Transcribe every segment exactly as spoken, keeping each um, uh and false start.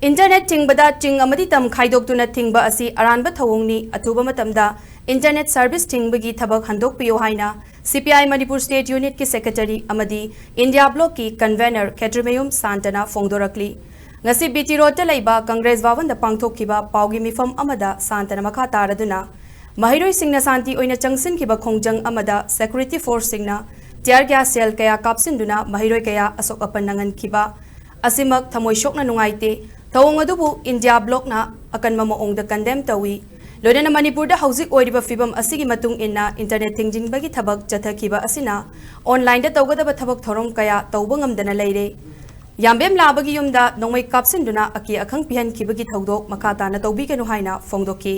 Internet ꯊꯤꯡꯕꯗ ꯆꯤꯡ ꯑꯃꯗꯤ ꯇꯝ ꯈꯥꯏꯗꯣꯛꯇꯨꯅ ꯊꯤꯡꯕ ꯑꯁꯤ ꯑꯔꯥꯟꯕ ꯊꯧꯑꯣꯡꯅꯤ꯫ ꯑꯊꯨꯕ ꯃꯇꯝꯗ ꯏꯟꯇꯔꯅꯦꯠ ꯁꯔꯚꯤꯁ ꯊꯤꯡꯕꯒꯤ ꯊꯕꯛ ꯍꯟꯗꯣꯛꯄꯤꯌꯨ ꯍꯥꯏꯅ C P I Manipur state ꯌꯨꯅꯤꯠꯀꯤ ꯁꯦꯀ꯭ꯔꯦꯇꯔꯤ ꯑꯃꯗꯤ ꯏꯟꯗꯤꯌꯥ ꯕ꯭ꯂꯣꯛꯀꯤ ꯀꯟꯚꯦꯅꯔ ꯈꯦꯇ꯭ꯔꯤꯃꯌꯨꯝ ꯁꯥꯟꯇꯅ ꯐꯣꯡꯗꯣꯔꯛꯂꯤ꯫ ꯉꯁꯤ ꯕꯤ ꯇꯤ ꯔꯣꯗꯇ ꯂꯩꯕ ꯀꯪꯒ꯭ꯔꯦꯁ ꯚꯕꯟꯗ ꯄꯥꯡꯊꯣꯛꯈꯤꯕ ꯄꯥꯎꯒꯤ ꯃꯤꯐꯝ ꯑꯃꯗ ꯁꯥꯟꯇꯅ ꯃꯈꯥ ꯇꯥꯔꯗꯨꯅ, ꯃꯍꯩꯔꯣꯏꯁꯤꯡꯅ ꯁꯥꯟꯇꯤ ꯑꯣꯏꯅ ꯆꯪꯁꯤꯟꯈꯤꯕ ꯈꯣꯡꯖꯪ ꯑꯃꯗ ꯁꯦꯀ꯭ꯌꯨꯔꯤꯇꯤ ꯐꯣꯔꯁꯁꯤꯡꯅ ꯇꯤꯌꯥꯔ ꯒ꯭ꯌꯥꯁ ꯁꯦꯜ ꯀꯌꯥ ꯀꯥꯞꯁꯤꯟꯗꯨꯅ ꯃꯍꯩꯔꯣꯏ ꯀꯌꯥ ꯑꯁꯣꯛ ꯑꯄꯟ ꯅꯪꯍꯟꯈꯤꯕ ꯑꯁꯤꯃꯛ ꯊꯃꯣꯏ ꯁꯣꯛꯅ ꯅꯨꯡꯉꯥꯏꯇꯦ꯫ ꯊꯧꯑꯣꯡ ꯑꯗꯨꯕꯨ ꯏꯟꯗꯤꯌꯥ ꯕ꯭ꯂꯣꯛꯅ ꯑꯀꯟꯕ ꯃꯑꯣꯡꯗ ꯀꯟꯗꯦꯝ ꯇꯧꯏ꯫ ꯂꯣꯏꯅꯅ ꯃꯅꯤꯄꯨꯔꯗ ꯍꯧꯖꯤꯛ ꯑꯣꯏꯔꯤꯕ ꯐꯤꯕꯝ ꯑꯁꯤꯒꯤ ꯃꯇꯨꯡ ꯏꯟꯅ ꯏꯟꯇꯔꯅꯦꯠ ꯊꯤꯡꯖꯤꯟꯕꯒꯤ ꯊꯕꯛ ꯆꯠꯊꯈꯤꯕ ꯑꯁꯤꯅ ꯑꯣꯟꯂꯥꯏꯟꯗ ꯇꯧꯒꯗꯕ ꯊꯕꯛ ꯊꯧꯔꯝ ꯀꯌꯥ ꯇꯧꯕ ꯉꯝꯗꯅ ꯂꯩꯔꯦ꯫ ꯌꯥꯝꯕꯦꯝ ꯂꯥꯕꯒꯤ ꯌꯨꯝꯗ ꯅꯣꯡꯃꯩ ꯀꯥꯞꯁꯤꯟꯗꯨꯅ ꯑꯀꯤ ꯑꯈꯪ ꯄꯤꯍꯟꯈꯤꯕꯒꯤ ꯊꯧꯗꯣꯛ ꯃꯈꯥ ꯇꯥꯅ ꯇꯧꯕꯤꯒꯅꯨ ꯍꯥꯏꯅ ꯐꯣꯡꯗꯣꯛꯈꯤ꯫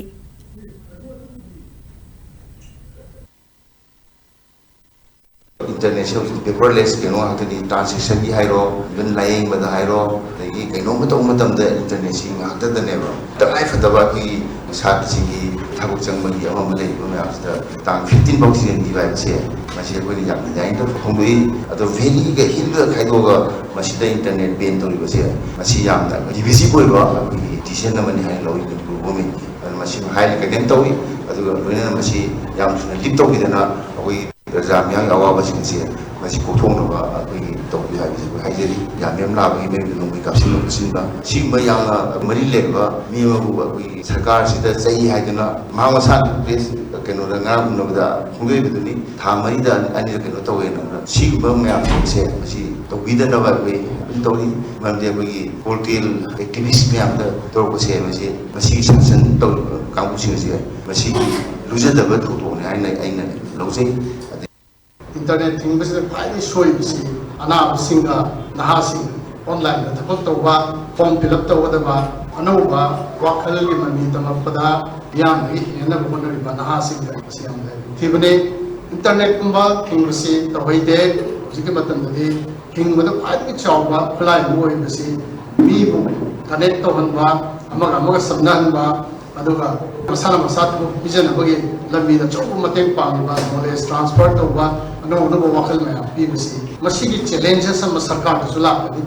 ꯏꯟꯇꯔꯅꯦꯠꯁꯦ ꯍꯧꯖꯤꯛ ꯄꯦꯄꯔꯂꯦꯁ ꯀꯩꯅꯣ ꯉꯥꯛꯇꯅꯤ꯫ ꯇ꯭ꯔꯥꯟꯁꯦꯛꯁꯟꯒꯤ ꯍꯥꯏꯔꯣ, ꯏꯚꯟ ꯂꯥꯌꯦꯡꯕꯗ ꯍꯥꯏꯔꯣ, ꯑꯗꯒꯤ ꯀꯩꯅꯣꯝꯃ ꯇꯧꯕ ꯃꯇꯝꯗ ꯏꯟꯇꯔꯅꯦꯠꯁꯤ ꯉꯥꯛꯇꯗꯅꯦꯕ꯫ ꯇꯉꯥꯏ ꯐꯗꯕ ꯑꯩꯈꯣꯏꯒꯤ ꯁꯥꯇ꯭ꯔꯁꯤꯡꯒꯤ ꯊꯕꯛ ꯆꯪꯕꯒꯤ ꯑꯃ ꯑꯃ ꯂꯩꯔꯤꯕ ꯃꯌꯥꯝꯁꯤꯗ ꯇꯥꯡ ꯐꯤꯐꯇꯤꯟ ꯐꯥꯎ ꯊꯤꯖꯤꯟꯕꯤꯕ ꯍꯥꯏꯕꯁꯦ, ꯃꯁꯤ ꯑꯩꯈꯣꯏꯅ ꯌꯥꯝ ꯗꯤꯖꯥꯏꯟ ꯇꯧꯔ ꯐꯣꯡꯗꯣꯛꯏ꯫ ꯑꯗꯣ ꯚꯦꯂꯤꯒ ꯍꯤꯜꯒ ꯈꯥꯏꯗꯣꯛꯑꯒ ꯃꯁꯤꯗ ꯏꯟꯇꯔꯅꯦꯠ ꯕꯦꯟ ꯇꯧꯔꯤꯕꯁꯦ, ꯃꯁꯤ ꯌꯥꯝꯅ ꯗꯤꯚꯤꯖꯤꯞ ꯑꯣꯏꯕ ꯑꯩꯈꯣꯏꯒꯤ ꯗꯤꯁꯤꯖꯟ ꯑꯃꯅꯤ ꯍꯥꯏꯅ ꯂꯧꯏ ꯃꯅꯤꯄꯨꯔ ꯒꯣꯔꯃꯦꯟꯒꯤ꯫ ꯑꯗꯨꯅ ꯃꯁꯤ highly condemn ꯇꯧꯏ꯫ ꯑꯗꯨꯒ ꯂꯣꯏꯅꯅ ꯃꯁꯤ ꯌꯥꯝ ꯊꯨꯅ ꯂꯤꯐ ꯇꯧꯕꯤꯗꯅ ꯑꯩꯈꯣꯏꯒꯤ ꯄ꯭ꯔꯖꯥ ꯃꯤꯌꯥꯝꯒꯤ ꯑꯋꯥꯕꯁꯤꯡꯁꯦ ꯃꯁꯤ ꯀꯣꯛꯊꯣꯛꯅꯕ ꯑꯩꯈꯣꯏꯒꯤ ꯇꯧꯕꯤꯌꯨ ꯍꯥꯏꯕꯁꯤ ꯑꯩꯈꯣꯏ ꯍꯥꯏꯖꯔꯤ꯫ ꯌꯥꯝꯕꯦꯝ ꯂꯥꯕꯒꯤ ꯃꯌꯨꯝꯗ ꯅꯣꯡꯃꯩ ꯀꯥꯞꯁꯤꯟꯕ ꯈꯣꯠꯆꯤꯟꯕ, ꯁꯤꯒꯨꯝꯕ ꯌꯥꯝꯅ ꯃꯔꯤ ꯂꯩꯅꯕ ꯃꯤ ꯑꯃꯕꯨ ꯑꯩꯈꯣꯏꯒꯤ ꯁꯔꯀꯥꯔꯁꯤꯗ ꯆꯩ ꯍꯥꯏꯗꯨꯅ ꯃꯍꯥꯛ ꯃꯁꯥꯅ ꯄ꯭ꯔꯦꯁ ꯀꯩꯅꯣꯗ ꯉꯔꯥꯡ ꯎꯅꯕꯗ ꯐꯣꯡꯗꯣꯛꯏꯕꯗꯨꯅꯤ꯫ ꯊꯥ ꯃꯔꯤꯗ ꯑꯅꯤꯔꯛ ꯀꯩꯅꯣ ꯇꯧꯋꯦꯅ꯫ ꯁꯤꯒꯨꯝꯕ ꯃꯌꯥꯝꯁꯤꯡꯁꯦ ꯃꯁꯤ ꯇꯧꯕꯤꯗꯅꯕ ꯑꯩꯈꯣꯏ ꯑꯗꯨꯝ ꯇꯧꯔꯤ꯫ ꯃꯔꯝꯗꯤ ꯑꯩꯈꯣꯏꯒꯤ ꯀꯣꯔꯇꯦꯜ ꯑꯦꯛꯇꯤꯚꯤꯁ ꯃꯌꯥꯝꯗ ꯇꯧꯔꯛꯄꯁꯦ ꯃꯁꯤ ꯃꯁꯤꯒꯤ ꯁꯥꯁꯟ ꯇꯧꯔꯤꯕ ꯀꯥꯡꯕꯨꯁꯤꯡ ꯑꯁꯦ ꯃꯁꯤꯒꯤ ꯂꯨꯖꯗꯕ ꯊꯧꯗꯣꯛꯅꯤ ꯍꯥꯏꯅ ꯑꯩꯅ ꯂꯧꯖꯩ꯫ ꯑꯗꯩ ꯏꯟꯇꯔꯅꯦꯠ ꯊꯤꯡꯕꯁꯤꯗ ꯈ꯭ꯋꯥꯏꯗꯒꯤ ꯁꯣꯏꯕꯁꯤ ꯑꯅꯥꯕꯁꯤꯡꯒ ꯅꯍꯥꯁꯤꯡ ꯑꯣꯟꯂꯥꯏꯟꯗ ꯊꯕꯛ ꯇꯧꯕ, ꯐꯣꯔꯝ ꯐꯤꯜ ꯑꯞ ꯇꯧꯒꯗꯕ, ꯑꯅꯧꯕ ꯋꯥꯈꯜꯒꯤ ꯃꯃꯤ ꯇꯝꯂꯛꯄꯗ ꯃꯤꯌꯥꯝꯗꯒꯤ ꯍꯦꯟꯅꯕ ꯍꯣꯠꯅꯔꯤꯕ ꯅꯍꯥꯁꯤꯡꯗ ꯃꯁꯤ ꯌꯥꯝꯅ ꯊꯤꯕꯅꯤ꯫ ꯏꯟꯇꯔꯅꯦꯠꯀꯨꯝꯕ ꯊꯤꯡꯕꯁꯤ ꯇꯧꯍꯩꯗꯦ꯫ ꯍꯧꯖꯤꯛꯀꯤ ꯃꯇꯝꯗꯗꯤ ꯍꯤꯡꯕꯗ ꯈ꯭ꯋꯥꯏꯗꯒꯤ ꯆꯥꯎꯕ ꯈꯨꯠꯂꯥꯏ ꯑꯃ ꯑꯣꯏꯔꯤꯕꯁꯤ ꯃꯤꯕꯨ ꯀꯅꯦꯛ ꯇꯧꯍꯟꯕ, ꯑꯃꯒ ꯑꯃꯒ ꯁꯝꯅꯍꯟꯕ, ꯑꯗꯨꯒ ꯃꯁꯥꯅ ꯃꯁꯥ ꯊꯕꯛ ꯄꯤꯖꯅꯕꯒꯤ ꯂꯝꯕꯤꯗ ꯑꯆꯧꯕ ꯃꯇꯦꯡ ꯄꯥꯡꯂꯤꯕ, ꯅꯣꯂꯦꯖ ꯇ꯭ꯔꯥꯟꯁꯐꯔ ꯇꯧꯕ, ꯑꯅꯧ ꯑꯅꯧꯕ ꯋꯥꯈꯜ ꯃꯌꯥꯝ ꯄꯤꯕꯁꯤ, ꯃꯁꯤꯒꯤ ꯆꯦꯂꯦꯟꯖꯦꯁ ꯑꯃ ꯁꯔꯀꯥꯔꯗꯁꯨ ꯂꯥꯛꯀꯅꯤ꯫